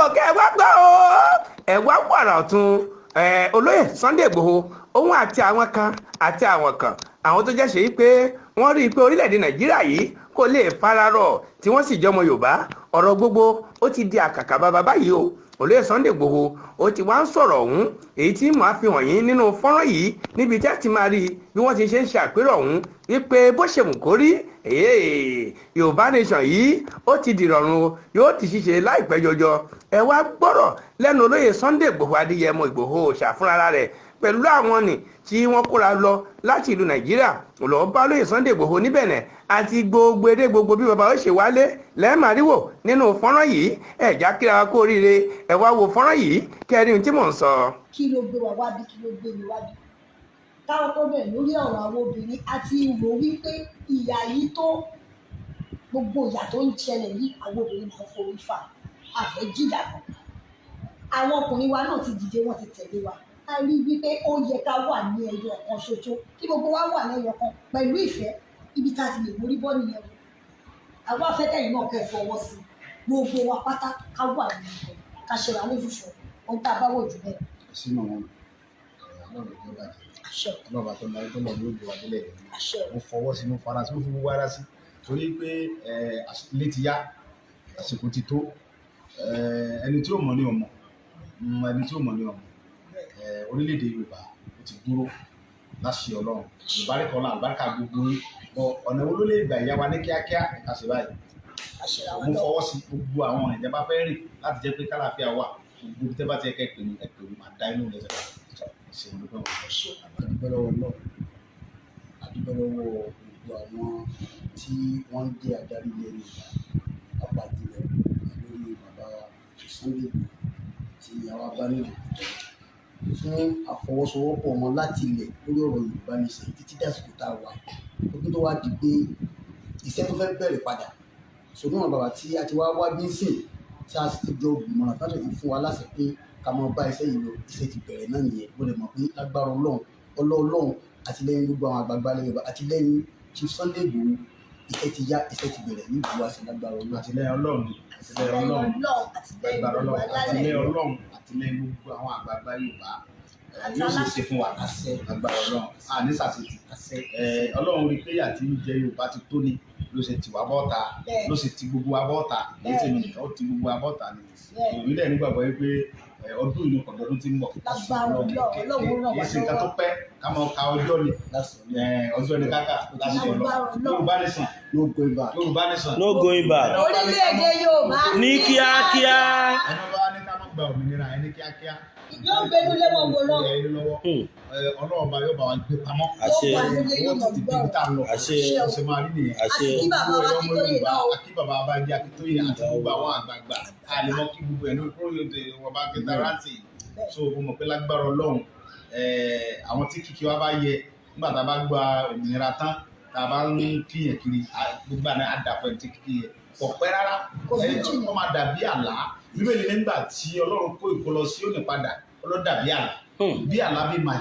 Bọ̀ kẹ́ ẹ wá gbọ́ o, ẹ wá wàrà ọ̀tún. Olóyè Sunday Igboho, òun àti àwọn kan àti àwọn kan, àwọn tó jẹ́ ṣe pé wọ́n rí i pé orílẹ̀-èdè Nàìjíríà yìí kò lè fararọ̀, tí wọ́n sì jọmọ Yorùbá, ọ̀rọ̀ gbogbo ó ti di àkàkà bàbá báyìí o. Olóyè Sunday Igboho ó ti wá ń sọ̀rọ̀ ọ̀hún, èyí tí màá fi hàn yín nínú fọ́nrán yìí, níbi tí a ti máa rí bí wọ́n ti ṣe ń ṣe àpérò ọ̀hún, wípé bó ṣe wù kó rí, Yorùbá Nation yìí ó ti dìrọ̀rùn o, yóò ti ṣiṣẹ́ láìpẹ́ jọjọ. Ẹ wá gbọ́rọ̀ lẹ́nu olóyè Sunday Igboho Adéyẹmọ Ìgbòho ṣàfúnra rẹ̀ pẹ̀lú àwọn nì tí wọ́n kóra lọ láti ìlú Nàìjíríà lọ́ọ́ bá olóyè Sunday Igboho níbẹ̀ nẹ̀, àti gbogbo eré gbogbo bí bàbá ó ṣe wálé lẹ́ẹ̀máríwò nínú fọ́nrán yìí. Ẹ̀já kíra wa kú oríire. Ẹ wá wo fọ́nrán yìí kẹrin tí mò ń sọ. Kí ló gbé wa wábí? Kí ló gbé mi wábí? Káwọn tó bẹ̀rẹ̀ lórí ọ̀rọ̀ àwọn obìnrin àti ìrò wípé ìyà yìí tó gbogbo ìyà tó ń ṣẹlẹ̀ yìí, àwọn obìnrin máa ń forí fà àfẹ́ jìyà kan. Àwọn ọkùnrin wa náà ti dìde, wọ́n ti tẹ̀lé wa. A rí wípé ó yẹ ká wà ní ẹyọ kan ṣoṣo, kí gbogbo wa wà lẹ́yọ kan pẹ̀lú ìfẹ́. Ibi tá a ti lè mórí bọ́ nìyẹn o. Àwa afẹ́kẹ́yìn náà kẹ́ ẹ fọwọ́ sí gbogbo wa pátá, ká wà ní ẹyọ, ká ṣe ra lójúṣọ ohun tá a bá wò jù bẹ́ẹ̀. Sínú wọn, Ọlọ́run ló bàjẹ́. Àṣẹ. Ọlọ́run bá tó ń darí tó lọ ní ògbó wa délẹ̀ yìí. Àṣẹ. Mo fọwọ́ sí, mo fara sí, mo fi gbogbo ara sí, torí pé ilé ti yá, àsìkò ti tó. Ẹni tí ó mọ̀ ní ọmọ, ẹni tí ó mọ̀ ní ọmọ. Orílẹ̀-èdè Yorùbá ó ti dúró láṣẹ Ọlọ́run, àlùbáríkà Ọlọ́run, àlùbáríkà gbogbo yín. Bọ ọ̀nà wo ló lè gbà yá wa ní kíákíá ẹ̀ka ṣe báyìí? Àṣẹ làwọn Mo náà. fọwọ́ sí gbogbo àwọn ìjọba fẹ́ rìn láti jẹ́ pé kálàáfíà wà. Gbogbo ibi tẹ́ bá ti ẹ̀kẹ́ pè mí, ẹ pè mí, máa dá inú lẹ́sẹ̀. Ṣe mo dúpẹ́ wọn. Àṣẹ. Adúpẹ́ lọ́wọ́ náà, adúpẹ́ lọ́wọ́ gbogbo àwọn tí wọ́n ń jẹ́ adarí ilẹ̀ Yorùbá, pàápàá jùlọ lórí bàbá Sunday Igboho tí àwa bá ní fún àfọwọ́sowọ́pọ̀ wọn láti ilẹ̀ lórí ọ̀rọ̀ Yorùbá Nation títí dàsìkò tá a wà, ó tún tó wá di pé iṣẹ́ tó fẹ́ bẹ̀rẹ̀ padà. Ṣùgbọ́n àwọn bàbá tí a ti wá wá bí sìn, tí a sì ti jọ gbìmọ̀ràn, tá a sì ti fún wa láṣẹ pé ká máa bá iṣẹ́ yìí lọ, iṣẹ́ ti bẹ̀rẹ̀ náà nìyẹn. Mo lè mọ̀ pé lágbára Ọlọ́run, Ọlọ́run, àtìlẹ́yìn gbogbo àwọn àgbààgbà ilẹ̀ Yorùbá, àtìlẹ́yìn Chief Sunday Igboho, iṣẹ́ ti yá, iṣẹ́ ti bẹ̀rẹ̀ ní ìlú wa sí lágbára Ọlọ́run. Àtìlẹ́yìn Ọlọ́run, àtìlẹ́yìn Ọlọ́run, àtìlẹ́yìn agbára gbogbo Ọlọ́run, alálẹ̀. Àtìlẹ́yìn Ọlọ́run, àtìlẹ́yìn gbogbo àwọn àgbààgbà Yorùbá, yóò sì ṣe fún wa. Àṣẹ. Agbára Ọlọ́run, àní sàṣetì. Àṣẹ. Ọlọ́run rí pé àti ń jẹ Yorùbá ti tó ni ló ṣe tì wá bọ́ta, ló ṣe ti gbogbo wa bọ́ta. Èyí tèmi nìkan, ó ti gbogbo wa bọ́ta ni. Èmi dẹ̀ nígbàgbọ́ wípé ọdún yìí, ọdọọdún tí ń bọ̀. Lágbára Ọlọ́run, Ọlọ́run ràn wá Kì í ṣe nǹkan tó lọ́wọ́. pẹ́ ká máa ka ọjọ́ ni. Láṣẹ. Ọjọ́ ni káka láṣẹ Ọlọ́run. Lágbára Ọlọ́run. Yorùbá Nation. No going back. Yorùbá Nation. No going back. Orílẹ̀-èdè Yorùbá. Ní kíákíá. Ẹni bá ní ká má gba òmìnira ẹni kíákíá. Yóò gbẹnu lé wọn wò lọ. Ẹ lọ́wọ́. Ọlọ́run bá yóò bá wa gbé pamọ́. Àṣẹ. Yóò wà nílé, yóò Wọ́n mọ̀ ti débi gbọ́. tá a lọ. Àṣẹ. Ó ṣe máa rí nìyẹn. Àṣẹ. Àti kí bàbá wa Gbogbo ọmọ Akíntóyè Yorùbá, náà o. akí bàbá Bánjí Akíntóyè àti gbogbo àwọn àgbààgbà àlèmọ́, kí gbogbo ẹ̀ ní kúrò wọn bá kẹta rántí. So mo mọ̀ pé lágbára Ọlọ́run, àwọn tí kìkì wa bá yẹ nígbà tá a bá gba òmìnira tán, tá a bá ń kíyàn kiri, gbogbo àná àdàpọ̀ ẹ̀ tí kìkì yẹ kò pẹ́ rárá. Kò ní Ẹni jìnnà. tó máa dàbí àlá, Bíbélì nígbà tí Ọlọ́run kó ìkólọ sí òní padà, ó ló dàbí àlá, bí àlá bí màá.